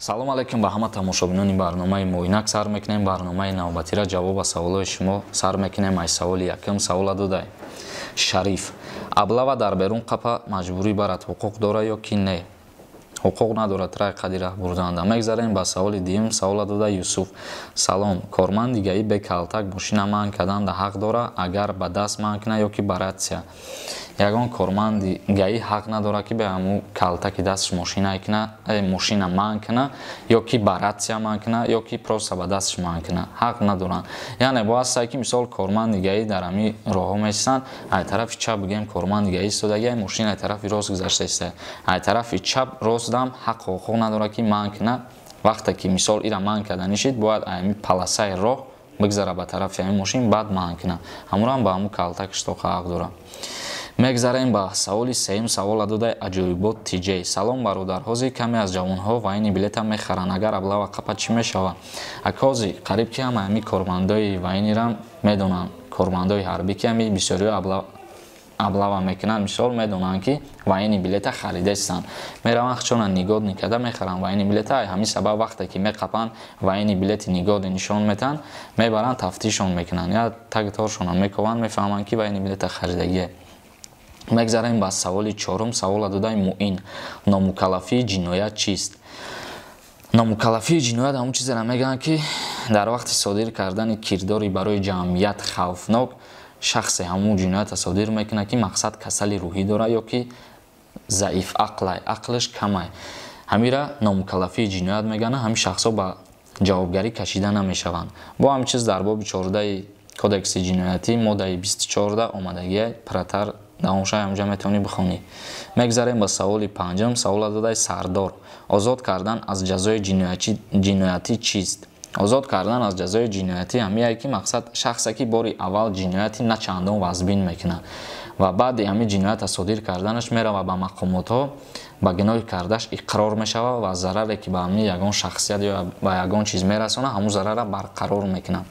Салом алейкум ба ҳама тамошобинони барномаи Муоинак. Сар мекунем барномаи навбатира. Ҷавоб ба саволҳои шумо сар мекунем. Ай саволи якум савола додай Шариф: облава дар берун қапа маҷбурӣ барад ҳуқуқ дора ё ки не? Ҳуқуқ надорад рай қади раҳ бурданда. Мегзарем ба саволи дуюм. Савола дода Юсуф: салом, корманди ГАИ бе калтак мошина манъ карданда ҳақ дора, агар ба даст манъ кунад ё ки ба ратсия? Ягон корманди ГАИ ҳақ надорад, ки бе ҳамун калтаки дастш мошина куна, мошина манъ куна, ё ки ба ратсия манъ куна, ё ки просто ба дастш манъ куна. Ҳақ надоранд. Яъне бояд сай ки, мисол, корманди ГАИ дар ҳамин роҳҳо меистанд, ай тарафи чап, бигем, корманди ГАИ истодаги, мошина ай тарафи рост гузашта истода, ай тарафи чап ростдам ҳақ ҳуқуқ надорад, ки манъ куна. Вақте ки, мисол, ира манъ карда нишид, бояд ами полосаи роҳ бигзара ба тарафи ҳамин мошин, баъд манъ куна. Ҳамурам ба ҳамун калтакш тоқа ҳақ дорад. Мегзарем ба саволи сеюм. Савола додаи Аҷоибот Тиҷей: салом, бародар, ҳозир каме аз ҷавонҳо военный билета мехаранд, агар облава қапа, чӣ мешавад? Ака, ҳозир қариб ки ҳама ҳами кормандои военныйрам медонанд, кормандои ҳарбӣ, ки ҳами бисёриҳо облава мекунанд, мисол, медонанд, ки военный билета харидастанд, мераванд, хчона негодный карда мехаранд военный билета. Ҳамин сабаб, вақте ки меқапанд, военный билети негодный нишон метаҳанд, мебаранд, тафтишон мекунанд, я тагторшонам мекованд, мефаҳманд, ки военный билета харидагие. Мегзарем ба саволи чорум. Савола додаи Муин: номукаллафии ҷиноят чист? Номукаллафии ҷиноят ҳамон чизеро мегӯянд, ки дар вақти содир кардани кирдори барои ҷамъият хавфнок шахсе ҳамун ҷиноятро содир мекунад, ки, мақсад, касали рӯҳӣ дорад ё ки заиф ақлай, ақлаш камай. Ҳамира номукаллафии ҷиноят мегӯянд. Ҳамин шахсҳо ба ҷавобгарӣ кашида намешаванд. Бо ҳамин чиз дар боби 14-и кодекси ҷиноятӣ, моддаи 24 омадагия. Пратар давомшаи ҳамҷа метавонӣ бихонӣ. Мегзарем ба саволи панҷум. Савола додаи Сардор: озод кардан аз ҷазои ҷиноятӣ чист? Озод кардан аз ҷазои ҷиноятӣ ҳамияе, ки, мақсад, шахсе ки бори аввал ҷинояти на чандон вазбин мекунад ва баъди ҳамин ҷиноята содир карданаш меравад ба мақомотҳо, ба гуноҳи кардаш иқрор мешавад ва зараре, ки ба ҳамин ягон шахсият ё ба ягон чиз мерасонад, ҳамун зарарра барқарор мекунад.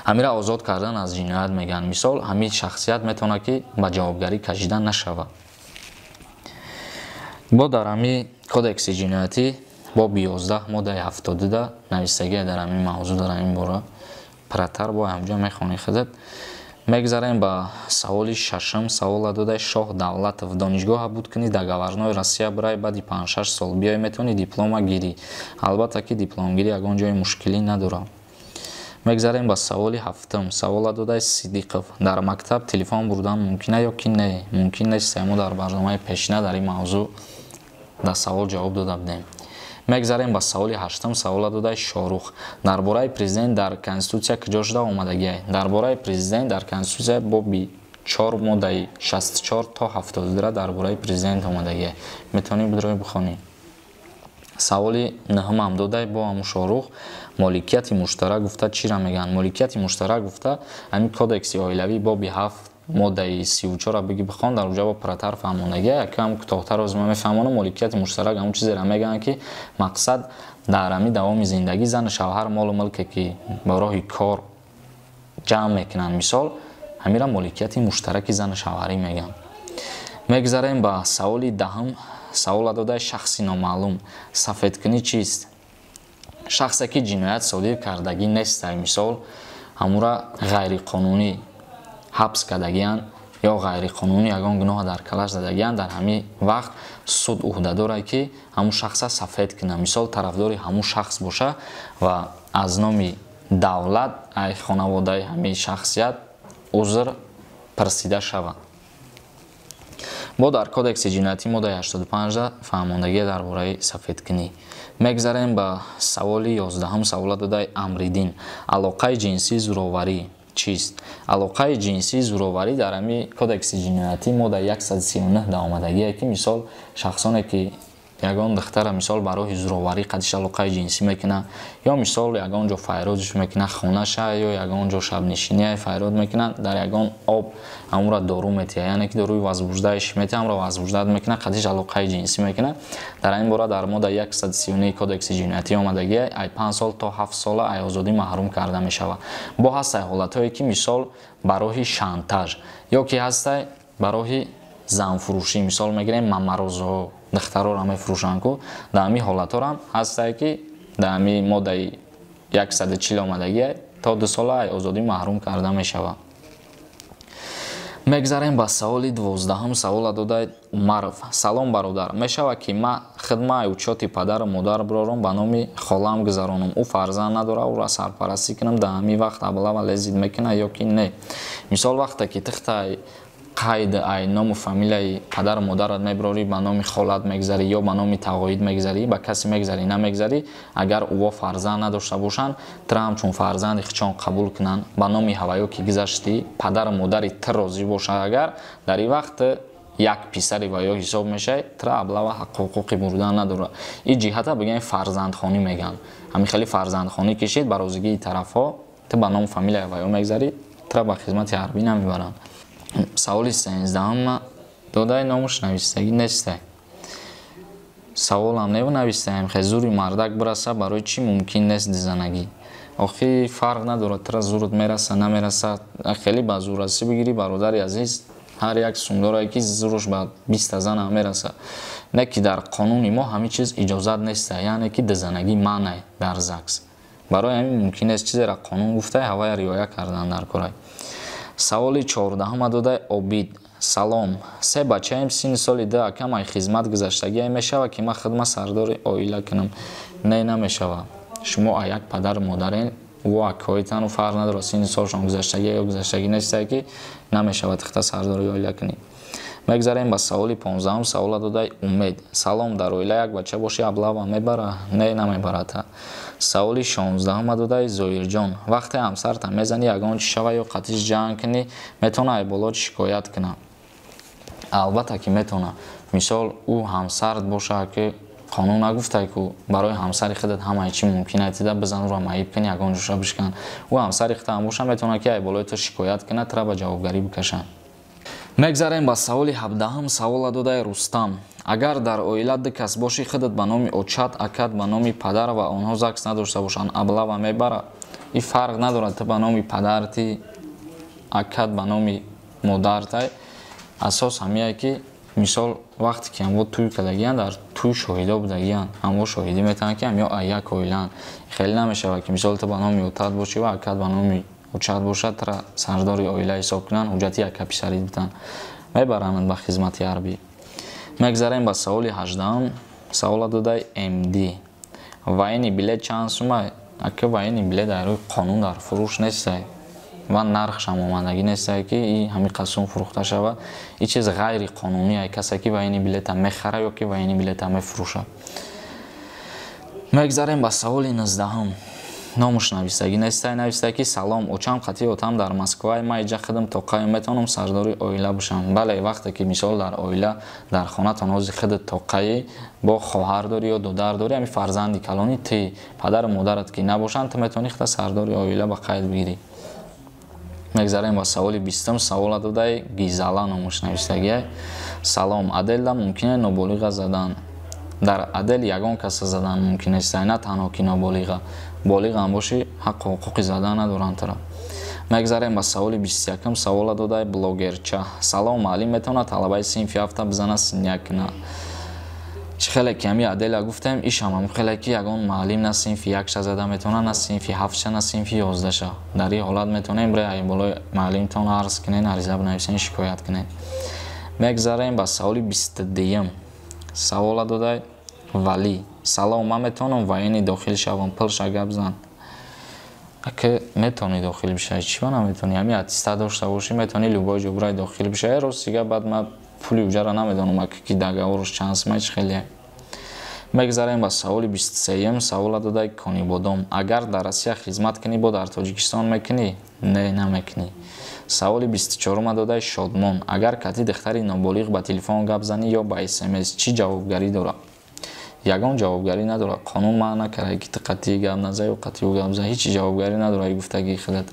Ҳамира озод кардан аз ҷиноят мегӯянд. Мисол, ҳамин шахсият метавонад, ки ба ҷавобгарӣ кашида нашавад. Бо дар ҳамин кодекси ҷиноятӣ, боби 11, моддаи 72 навистагия дар ҳамин мавзӯъ, дар ҳамин бора. Пратар бо ҳамҷо мехонӣ худат. Мегзарем ба саволи шашум. Савола додаи Шоҳ Давлатов: донишгоҳа буд кунӣ, договорной Россия бирай, баъди 5-6 сол биёй, метавонӣ диплома гирӣ? Албатта, ки дипломгирӣ ягон ҷои мушкилӣ надорад. Мегзарем ба саволи ҳафтум. Савола додаи Сидиқов: дар мактаб телефон бурдан мумкина ё ки не? Мумкин нест. Мо дар барномаи пешина дар ин мавзӯъ дар савол ҷавоб дода будем. Мегзарем ба саволи ҳаштум. Савола додаи Шорух: дар бораи президент дар конститутсия куҷо шуда омадагиай? Дар бораи президент дар конститутсия, боби 4, моддаи 64 то 72 дар бораи президент омадагиай, метавонӣ бидрои бихонӣ. Саволи нӯҳумам додай бо ҳамун Шорух: моликияти муштарак гуфта чиро мегӯянд? Моликияти муштарак гуфта ҳамин кодекси оилавӣ, боби 7, моддаи 34-ро биги бихон, дар уҷа бо пурратар фаҳмондагия. Якам кӯтоҳтар оз ман мефаҳмонам. Моликияти муштарак ҳамун чизеро мегӯянд, ки, мақсад, дар ҳамин давоми зиндагӣ зану шавҳар молу мулке, ки ба роҳи кор ҷамъ мекунанд, мисол, ҳамира моликияти муштараки зану шавҳарӣ мегӯянд. Мегзарем ба саволи даҳум. Савола додаи Шахси номаълум: сафедкунӣ чист? Шахсе ки ҷиноят содир кардагӣ нестай, мисол, ҳамура ғайриқонунӣ ҳабс кардагиянд ё ғайриқонунӣ ягон гуноҳ дар калаш задагиянд, дар ҳамин вақт суд ӯҳда дорад, ки ҳамун шахса сафед кунад. Мисол, тарафдори ҳамун шахс боша ва аз номи давлат ай хонаводаи ҳамин шахсият узр пурсида шавад. Бо дар кодекси ҷиноятӣ, моддаи 85 фаҳмондагия дар бораи сафедкунӣ. Мегзарем ба саволи 11-ум. Савола додаи Амриддин: алоқаи ҷинсии зӯроварӣ чист? Алоқаи ҷинсии зӯроварӣ дар ҳамин кодекси ҷиноятӣ, моддаи 139 омадагие, ки, мисол, шахсоне ки ягон духтара, мисол, ба роҳи зӯроварӣ қадиш алоқаи ҷинсӣ мекунад ё, мисол, ягон ҷо файродш мекунад, хонаша ё ягон ҷо шабнишиния файрод мекунад, дар ягон об ҳамура дору метиҳад, яъне ки доруи возбуждающий метиҳад, ҳамро возбуждать мекунад, қадиш алоқаи ҷинсӣ мекунад. Дар ҳамин бора дар моддаи 139 кодекси ҷиноятӣ омадагия, ай 5 сол то 7 сола ай озодӣ маҳрум карда мешавад. Бо ҳастай ҳолатҳое, ки, мисол, ба роҳи шантаж ё ки ҳастай ба роҳи занфурӯшӣ, мисол мегирем, мамарозҳо. Духтарора мефурӯшанд ку, дар ҳамин ҳолатҳорам ҳастае, ки дар ҳамин моддаи 140 омадагия, то 2 сола озодӣ маҳрум карда мешавад. Мегзарем ба саволи 12-ҳум. Савола додаи Умаров. Салом, бародар, мешавад, ки ма хидмаи учёти падару модар бирорам, ба номи холам гузаронам? Ӯ фарзанд надорад, ӯро сарпарастӣ кунам. Дар ҳамин вақт облава лезить мекунад ё ки не? Мисол, вақте ки тихтай қайд ай ному фамилияи падару модарат мебирорӣ, ба номи холат мегзарӣ ё ба номи тағоид мегзарӣ, ба касе мегзарӣ, намегзарӣ, агар ӯво фарзанд надошта бошанд, тира ҳамчун фарзанди хичон қабул кунанд, ба номи ҳаваё ки гузаштӣ, падару модари тир розӣ бошад, агар дар ин вақт як писари ваё ҳисоб мешавад, тира облава ҳаққу ҳуқуқи бурдан надорад. Ин ҷиҳата бигӯем, фарзандхонӣ мегӯянд. Ҳамин хеле фарзандхонӣ кишид, ба розигии тарафҳо ту ба ному фамилияи ваё мегзарӣ, тира ба хизмати ҳарбӣ намебаранд. Саволи 13-ҳум додаи, номуш навистагӣ нестай, саволам неву навистаем. Хе зури мардак бираса, барои чӣ мумкин нест дизанагӣ? Охи, фарқ надорад, тира зурут мераса, намераса, хеле ба зуррасӣ бигирӣ, бародари азиз, ҳар як сумдорае, ки зуруш ба 20-та занам мераса. Не ки дар қонуни мо ҳамин чиз иҷозат неста, яъне ки дизанагӣ манъ дар ЗАГС. Барои ҳамин мумкин нест. Чизеро қонун гуфта, ҳавая риоя кардан дар корай. Саволи 14-ҳума додаи Обид. Салом, се бачаем, синни соли ду, акам ай хизмат гузаштагие, мешавад, ки ман хидмат сардори оила кунам? Не, намешавад. Шумо а як падару модарен, ӯ акоитану фарқ надорад, синни солшон гузаштагие ё гузаштагӣ нестае, ки намешавад хита сардори оила кунӣ. Мегзарем ба саволи 15-ҳум. Савола додаи Умед. Салом, дар оила як бача бошӣ, облава мебара? Не, намебарад. Саволи 16-ҳума додаи Зоирҷон. Вақте ҳамсарта мезанӣ, ягон чӣ шава ё қатиш ҷанг кунӣ, метавона айболот шикоят кунад? Албатта, ки метавона. Мисол, ӯ ҳамсарт бошад, ки қонун нагуфтае, ку барои ҳамсари худат ҳамаи чӣ мумкин айтида бизан, ӯро маиб кунӣ, ягон ҷоша бишкан. Ӯ ҳамсари худат ҳам боша, метавонад, ки айболои ту шикоят кунад, тура ба ҷавобгарӣ бикашанд. Мегзарем ба саволи 17-ҳум. Савола додаи Рустам. Агар дар оила ду кас бошӣ, худат ба номи очат, акат ба номи падар ва онҳо ЗАГС надошта бошанд, облава мебара? И фарқ надорад, ту ба номи падарти, акат ба номи модартай. Асос ҳамие, ки мисол, вақте ки ҳамво тӯй кардагиянд, дар тӯй шоҳидо будагиянд, ҳамво шоҳидӣ метавонанд, ки ҳамё як оилаанд. Хеле намешавад, ки мисол, ту ба номи отат бошӣ ва акат ба номи очат бошад, тура сардори оила ҳисоб кунанд, ҳуҷҷати якаписарӣ битанд, мебаранд ба хизмати ҳарбӣ. Мегзарем ба саволи 18-ҳум. Савола додаи МД. Военный билет чанд сума? Ака, военный билет дар рӯи қонун дар фурӯш нестай ва нархшам омадагӣ нестай, ки и ҳамин қасум фурӯхта шавад. И чиз ғайриқонунӣ, касе ки военный билета мехара ё ки военный билета мефурӯшад. Мегзарем ба саволи 19-ҳум. Номуш навистагӣ нестай, нависта, ки салом, очам қатъи отам дар Москвай, ма иҷа худам тоқаю, метавонам сардори оила бошам? Бале, вақте ки мисол, дар оила, дар хонатон ҳози худат тоқаӣ, бо хоҳар дорӣ ё додар дорӣ, ҳами фарзанди калони ти, падару модарат ки набошанд, ту метавонӣ худа сардори оила ба қайд бигирӣ. Мегзарем ба саволи 20-ум. Савола додаи Гизала, номуш навистагия. Салом, отделда мумкине ноболиға задан? Дар отдел ягон каса задан мумкин нест, на танҳо ки ноболиға, болиғ ҳам бошӣ, ҳаққу ҳуқуқи задан надоранд тура. Мегзарем ба саволи 21-ум. Савола додаи Блогерча. Салом, муаллим метавонад талабаи синфи ҳафта бизана, синяк кунад? Чӣ хеле ки ҳами отдела гуфтем, ишам ҳам хеле, ки ягон муаллим на синфи якша зада метавонад, на синфи ҳафтша, на синфи 11-ша. Дар ин ҳолат метавонем бре болои муаллимтон арз кунед, ариза бинависен, шикоят кунед. Мегзарем ба саволи 22-юм. Савола додай Валӣ. Салом, ман метавонам военный дохил шавам? Пулша гап зан. Ака, метавонӣ дохил бишавӣ, чӣ ба наметавонӣ? Ҳами аттестат дошта бошӣ, метавонӣ любой ҷо бурай дохил бишавӣ. Рости гап, баъд ман пули уҷаро намедонам, ака, ки договорш чанд сумай, чӣ хеле. Мегзарем ба саволи 23-юм. Савола додай Конибодом. Агар дар Россия хизмат кунӣ, бо дар Тоҷикистон мекунӣ? Не, намекунӣ. Саволи 24-ума додай Шодмон. Агар кати духтари ноболиғ ба телефон гап занӣ ё ба СМС, чӣ ҷавобгарӣ дорад? Ягон ҷавобгарӣ надорад. Қонун манъ накарда, ки ту қатъи гап наза ё қатъи ӯ гап зан, ҳеҷ ҷавобгарӣ надорад гуфтагии худат.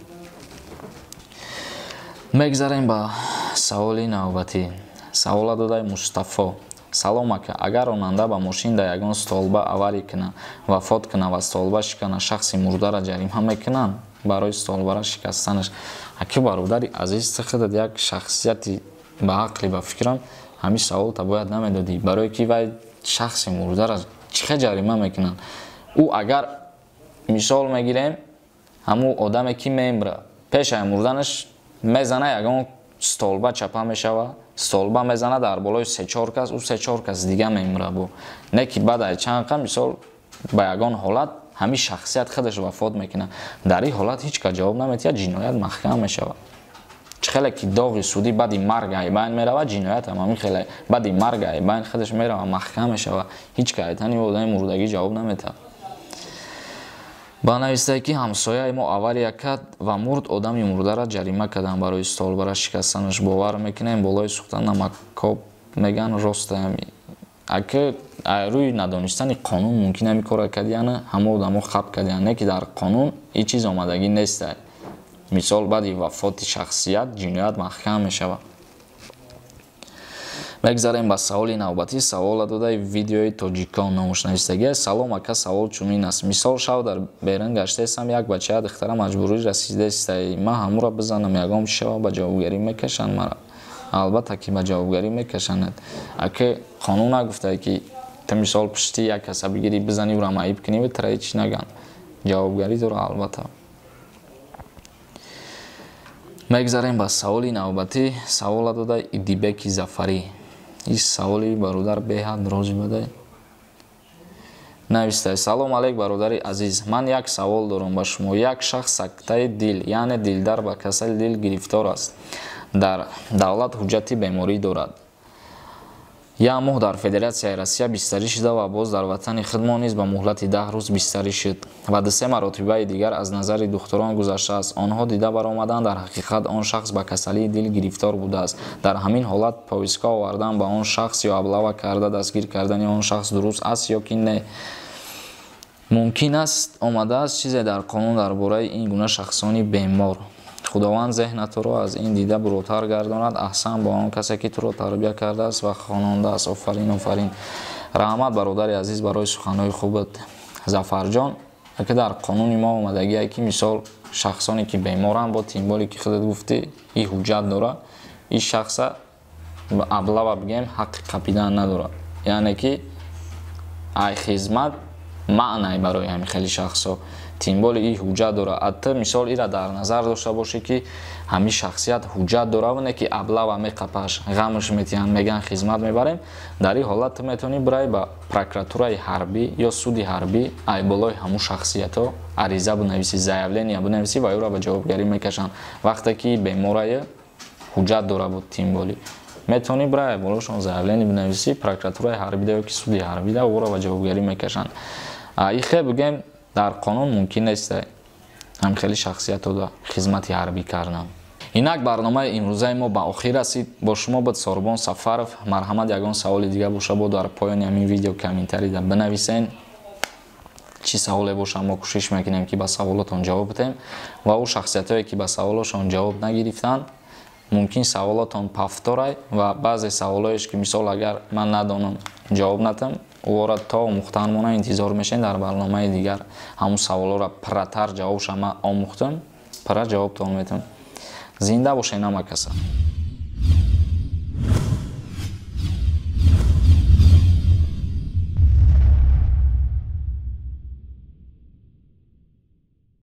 Мегзарем ба саволи навбатӣ. Савола додай Мустафо. Салом, ака, агар ронанда ба мошин дар ягон столба авария кунад, вафот кунад ва столба шикана, шахси мурдаро ҷарима мекунанд барои столбара шикастанаш? Аки, бародари азиз, ту худат як шахсияти ба ақли, ба фикрам, Ҳамин саволта бояд намедодӣ, барое ки вай шахси мурдара чӣ ҷарима мекунанд? Ӯ агар мисол мегирем, ҳамун одаме ки мемра, пешаи мурданаш мезана ягон столба чапа мешава, столба мезана дар болои се-чор кас, ӯ се-чор кас дига мемра бо. Не ки баъд ай чанд қа мисол ба ягон ҳолат ҳамин шахсият худаш вафот мекунад. Дар ин ҳолат ҳеҷ кас ҷавоб наметиҳад, ҷиноят маҳкам мешавад. Чӣ хеле ки доғи судӣ баъди марг айбайн меравад, ҷиноят ҳам ҳамин хеле баъди марг айбайн худаш меравад, маҳкам мешавад. Ҳеҷ кас айтани одами мурдагӣ ҷавоб наметиҳад. Ба навистае ки ҳамсояи мо авария кард ва мурд, одами мурдара ҷарима карданд барои столбара шикастанаш. Бовар мекунем, болои сӯхта намакоб меган, рост ами. Ака рӯи надонистани қонун мумкин ҳами кора кардияна, ҳама одамо хаб кардиян, не ки дар қонун ҳеҷ чиз омадагӣ нестай. Мисол баъди вафоти шахсият ҷиноят маҳкам мешавад. Мегзарем ба саволи навбатӣ. Савола додаи видеои тоҷикон номуш навистагӣ. Салом ака, савол чунин аст. Мисол шав дар берун гаштаестам, як бачая духтара маҷбурӣ расидаестай. Ман ҳамура бизанам, ягон чӣ шава, ба ҷавобгарӣ мекашанд мара? Албатта ки ба ҷавобгарӣ мекашанд. Ака қонун нагуфтае ки ту мисол пушти як каса бигирӣ бизанӣ, ӯра маиб кунӣ ва тара ҳеҷ наган. Ҷавобгарӣ дора албатта. Мегзарем ба саволи навбатӣ. Савола дода Идибеки Зафарӣ. Ин саволи бародар беҳад рози бадай. Навистае: Салом алейк бародари азиз, ман як савол дорам ба шумо. Як шахс сактаи дил, яъне дилдар ба касали дил гирифтор аст. Дар давлат ҳуҷҷати беморӣ дорад. Як моҳ дар Федератсияи Россия бистарӣ шуда ва боз дар ватани худмо низ ба муҳлати 10 рӯз бистарӣ шуд ва 2-3 маротибаи дигар аз назари духтурон гузаштааст. Онҳо дида баромаданд, дар ҳақиқат он шахс ба касалии дил гирифтор будааст. Дар ҳамин ҳолат повестка овардан ба он шахс ё облава карда дастгир кардани он шахс дуруст аст ё ки не? Мумкин аст омадааст чизе дар қонун дар бораи ин гуна шахсони бемор? Худованд зеҳнатро аз ин дида буротар гардонад. Аҳсан ба он касе ки туро тарбия кардааст ва хонондааст. Офарин, офарин. Раҳмат бародари азиз барои суханҳои хубат. Зафарҷон, ака дар қонуни мо омадагие ки мисол шахсоне ки беморанд, бо тимболе ки худат гуфтӣ, ин ҳуҷҷат дора, ин шахса облава бигем ҳаққи қапидан надорад. Яъне ки ай хизмат маънай барои ҳамин хели шахсҳо. Тимболи ин ҳуҷҷат дора. Ата мисол ира дар назар дошта бошӣ ки ҳамин шахсият ҳуҷҷат дора, не ки облава меқапаш, ғамш метиҳанд, меган хизмат мебарем. Дар ин ҳолат ту метавонӣ бирай ба прокуратураи ҳарбӣ ё суди ҳарбӣ ай болои ҳамун шахсиятҳо ариза бинависӣ, заявления бинависӣ ва ӯро ба ҷавобгарӣ мекашанд. Вақте ки беморае ҳуҷҷат дора буд тимболӣ, метавонӣ бирай болошон заявление бинависӣ, прокуратураи ҳарбида ё ки суди ҳарбида ӯро ба ҷавобгарӣ мекашанд. Ихе бигем дар қонун мумкин нест ҳам хеле шахсиятҳо хизмати ҳарбӣ кардан. Инак барномаи имрӯзаи мо ба охир расид. Бо шумо буд Сорбон Сафаров. Марҳамат, ягон саволи дига боша бо дар поёни ҳамин видео комментарийда бинависен. Чӣ саволе боша мо кӯшиш мекунем ки ба саволотон ҷавоб бидем ва ӯ шахсиятҳое ки ба саволошон ҷавоб нагирифтанд, мумкин саволотон пафторай ва баъзе саволоеш ки мисол агар ман надонам ҷавоб натам, ӯро то омӯхтан мона интизор мешем дар барномаи дигар ҳамун саволоро пурратар ҷавобша ман омӯхтам, пурра ҷавобтон метам. Зинда бошед ҳама каса.